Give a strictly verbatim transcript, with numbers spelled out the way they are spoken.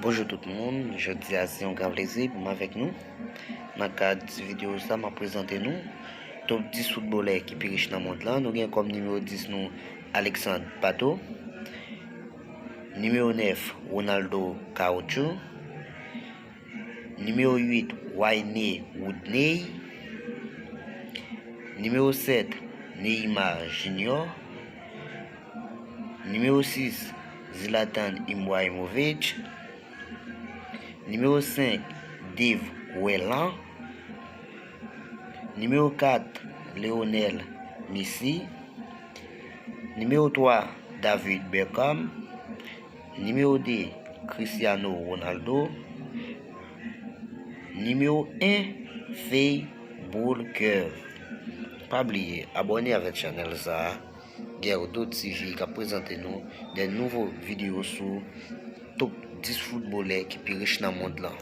Bonjou tout moun, jodi a se yon gran plezi pou m avèk nou. Nan kad videyo sa, m ap prezante nou top dis foutbolè ki pi rich nan mond lan. Nou gen kòm nimewo dis nou Alexandre Pato, nimewo nèf Ronaldo Caoutchouc, nimewo uit Wayne Rooney, nimewo sèt Neymar Junior, nimewo sis Zlatan Ibrahimovic, nimewo senk Dave Whelan, nimewo kat Lionel Messi, nimewo twa David Beckham, nimewo de Cristiano Ronaldo, nimewo en Faye Boulker. Pa bliye abòne avèk chanèl sa a. Gerdo T V k ap prezante nou de nouvo videyo sou top dis foutbolè ki pi rich nan mond lan.